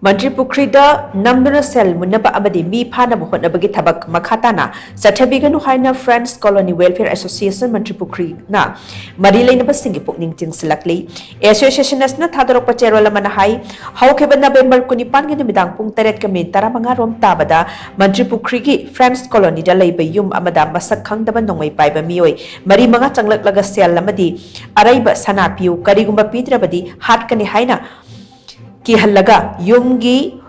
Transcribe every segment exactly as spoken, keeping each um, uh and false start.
ꯃꯟꯇ꯭ꯔꯤ ꯄꯨꯈ꯭ꯔꯤꯗ ꯅꯝꯗꯨꯅ ꯁꯦꯜ ꯃꯨꯟꯅꯕ ꯑꯃꯗꯤ ꯃꯤ ꯐꯥꯅꯕ ꯍꯣꯠꯅꯕꯒꯤ ꯊꯕꯛ ꯃꯈꯥ ꯇꯥꯅ ꯆꯠꯊꯕꯤꯒꯅꯨ ꯍꯥꯏꯅ Friends Colony Welfare Association ꯃꯟꯇ꯭ꯔꯤ ꯄꯨꯈ꯭ꯔꯤꯅ ꯃꯔꯤ ꯂꯩꯅꯕꯁꯤꯡꯒꯤ ꯄꯨꯛꯅꯤꯡ ꯆꯤꯡꯁꯤꯜꯂꯛꯂꯤ꯫ Association ꯑꯁꯤꯅ ꯊꯥꯗꯣꯔꯛꯄ ꯆꯦꯔꯣꯜ ꯑꯃꯅ ꯍꯥꯏ, ꯍꯧꯈꯤꯕ November ꯀꯨꯟꯅꯤꯄꯥꯟꯒꯤ ꯅꯨꯃꯤꯗꯥꯡ ꯄꯨꯡ ꯇꯔꯦꯠꯀ ꯃꯤꯅꯤꯠ ꯇꯔꯥꯃꯉꯥ ꯔꯣꯝ ꯇꯥꯕꯗ ꯃꯟꯇ꯭ꯔꯤ ꯄꯨꯈ꯭ꯔꯤꯒꯤ Friends Colonyꯗ ꯂꯩꯕ ꯌꯨꯝ ꯑꯃꯗ ꯃꯁꯛ ꯈꯪꯗꯕ ꯅꯣꯡꯃꯩ ꯄꯥꯏꯕ ꯃꯤꯑꯣꯏ ꯃꯔꯤ ꯃꯉꯥ ꯆꯪꯂꯛꯂꯒ ꯁꯦꯜ ꯑꯃꯗꯤ ꯑꯔꯩꯕ ꯁꯅꯥ ꯄꯤꯌꯨ, ꯀꯔꯤꯒꯨꯝꯕ ꯄꯤꯗ꯭ꯔꯕꯗꯤ ꯍꯥꯠꯀꯅꯤ ꯍꯥꯏꯅ ꯀꯤꯍꯜꯂꯒ ꯌꯨꯝꯒꯤ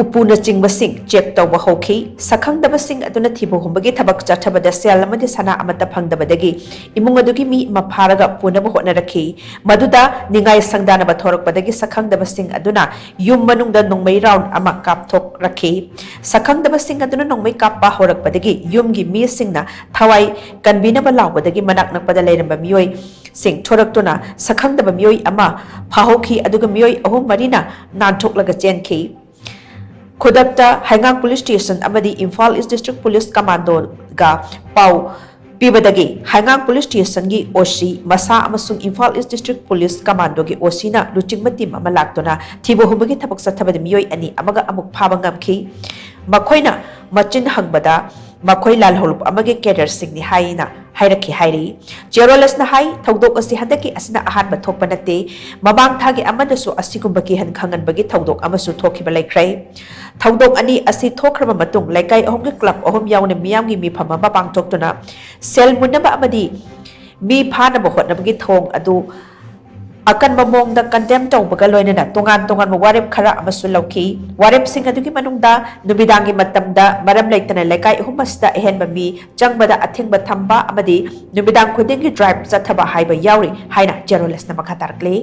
ꯎꯄꯨꯅꯆꯤꯡꯕꯁꯤꯡ check ꯇꯧꯕ ꯍꯧꯈꯤ꯫ ꯁꯛꯈꯪꯗꯕꯁꯤꯡ ꯑꯗꯨꯅ ꯊꯤꯕ ꯍꯨꯝꯕꯒꯤ ꯊꯕꯛ ꯆꯠꯊꯕꯗ ꯁꯦꯜ ꯑꯃꯗꯤ ꯁꯅꯥ ꯑꯃꯠꯇ ꯐꯪꯗꯕꯗꯒꯤ ꯏꯃꯨꯡ ꯑꯗꯨꯒꯤ ꯃꯤ ꯑꯃ ꯐꯥꯔꯒ ꯄꯨꯅꯕ ꯍꯣꯠꯅꯔꯛꯈꯤ꯫ ꯃꯗꯨꯗ ꯅꯤꯡꯉꯥꯏ ꯁꯪꯗꯥꯅꯕ ꯊꯣꯔꯛꯄꯗꯒꯤ ꯁꯛꯈꯪꯗꯕꯁꯤꯡ ꯑꯗꯨꯅ ꯌꯨꯝ ꯃꯅꯨꯡꯗ ꯅꯣꯡꯃꯩ round ꯑꯃ ꯀꯥꯞꯊꯣꯛꯔꯛꯈꯤ꯫ ꯁꯛꯈꯪꯗꯕꯁꯤꯡ ꯑꯗꯨꯅ ꯅꯣꯡꯃꯩ ꯀꯥꯞꯄ ꯍꯧꯔꯛꯄꯗꯒꯤ ꯌꯨꯝꯒꯤ ꯃꯤꯁꯤꯡꯅ ꯊꯋꯥꯏ ꯀꯟꯕꯤꯅꯕ ꯂꯥꯎꯕꯗꯒꯤ ꯃꯅꯥꯛ ꯅꯛꯄꯗ ꯂꯩꯔꯝꯕ ꯃꯤꯑꯣꯏꯁꯤꯡ ꯊꯣꯔꯛꯇꯨꯅ ꯁꯛꯈꯪꯗꯕ ꯃꯤꯑꯣꯏ ꯑꯃ ꯐꯥꯍꯧꯈꯤ, ꯑꯗꯨꯒ ꯃꯤꯑꯣꯏ ꯑꯍꯨꯝ ꯃꯔꯤꯅ ꯅꯥꯟꯊꯣꯛꯂꯒ ꯆꯦꯟꯈꯤ꯫ ꯈꯨꯗꯛꯇ ꯍꯩꯉꯥꯡ Police Station ꯑꯃꯗꯤ Imphal East District Police Commandoꯒ ꯄꯥꯎ ꯄꯤꯕꯗꯒꯤ ꯍꯩꯉꯥꯡ Police Stationꯒꯤ OC ꯃꯁꯥ ꯑꯃꯁꯨꯡ Imphal East District Police Commandoꯒꯤ OCꯅ ꯂꯨꯆꯤꯡꯕ team ꯑꯃ ꯂꯥꯛꯇꯨꯅ ꯊꯤꯕ ꯍꯨꯝꯕꯒꯤ ꯊꯕꯛ ꯆꯠꯊꯕꯗ ꯃꯤꯑꯣꯏ ꯑꯅꯤ ꯑꯃꯒ ꯑꯃꯨꯛ ꯐꯥꯕ ꯉꯝꯈꯤ꯫ ꯃꯈꯣꯏꯅ ꯃꯆꯤꯟ ꯍꯪꯕꯗ ꯃꯈꯣꯏ ꯂꯥꯜꯍꯧꯂꯨꯞ ꯑꯃꯒꯤ cadreꯁꯤꯡꯅꯤ ꯍꯥꯏꯅ ꯍꯥꯏꯔꯛꯈꯤ ꯍꯥꯏꯔꯤ꯫ ꯆꯦꯔꯣꯜ ꯑꯁꯤꯅ ꯍꯥꯏ, ꯊꯧꯗꯣꯛ ꯑꯁꯤ ꯍꯟꯗꯛꯀꯤ ꯑꯁꯤꯅ ꯑꯍꯥꯟꯕ ꯊꯣꯛꯄ ꯅꯠꯇꯦ꯫ ꯃꯃꯥꯡ ꯊꯥꯒꯤ ꯑꯃꯗꯁꯨ ꯑꯁꯤꯒꯨꯝꯕ ꯀꯤꯍꯟ ꯈꯪꯍꯟꯕꯒꯤ ꯊꯧꯗꯣꯛ ꯑꯃꯁꯨ ꯊꯣꯛꯈꯤꯕ ꯂꯩꯈ꯭ꯔꯦ꯫ ꯊꯧꯗꯣꯛ ꯑꯅꯤ ꯑꯁꯤ ꯊꯣꯛꯈ꯭ꯔꯕ ꯃꯇꯨꯡ ꯂꯩꯀꯥꯏ ꯑꯍꯨꯝꯒꯤ club ꯑꯍꯨꯝ ꯌꯥꯎꯅ ꯃꯤꯌꯥꯝꯒꯤ ꯃꯤꯐꯝ ꯑꯃ ꯄꯥꯡꯊꯣꯛꯇꯨꯅ ꯁꯦꯜ ꯃꯨꯟꯅꯕ ꯑꯃꯗꯤ ꯃꯤ ꯐꯥꯅꯕ ꯍꯣꯠꯅꯕꯒꯤ ꯊꯧꯑꯣꯡ ꯑꯗꯨ ꯑꯀꯟꯕ ꯃꯑꯣꯡꯗ condemn ꯇꯧꯕꯒ ꯂꯣꯏꯅꯅ ꯇꯣꯉꯥꯟ ꯇꯣꯉꯥꯟꯕ ꯋꯥꯔꯦꯞ ꯈꯔ ꯑꯃꯁꯨ ꯂꯧꯈꯤ꯫ ꯋꯥꯔꯦꯞꯁꯤꯡ ꯑꯗꯨꯒꯤ ꯃꯅꯨꯡꯗ ꯅꯨꯃꯤꯗꯥꯡꯒꯤ ꯃꯇꯝꯗ ꯃꯔꯝ ꯂꯩꯇꯅ ꯂꯩꯀꯥꯏ ꯑꯍꯨꯝ ꯑꯁꯤꯗ ꯑꯍꯦꯟꯕ ꯃꯤ ꯆꯪꯕꯗ ꯑꯊꯤꯡꯕ ꯊꯝꯕ ꯑꯃꯗꯤ ꯅꯨꯃꯤꯗꯥꯡ ꯈꯨꯗꯤꯡꯒꯤ drive ꯆꯠꯊꯕ ꯍꯥꯏꯕ ꯌꯥꯎꯔꯤ ꯍꯥꯏꯅ ꯆꯦꯔꯣꯜ ꯑꯁꯤꯅ ꯃꯈꯥ ꯇꯥꯔꯛꯂꯤ꯫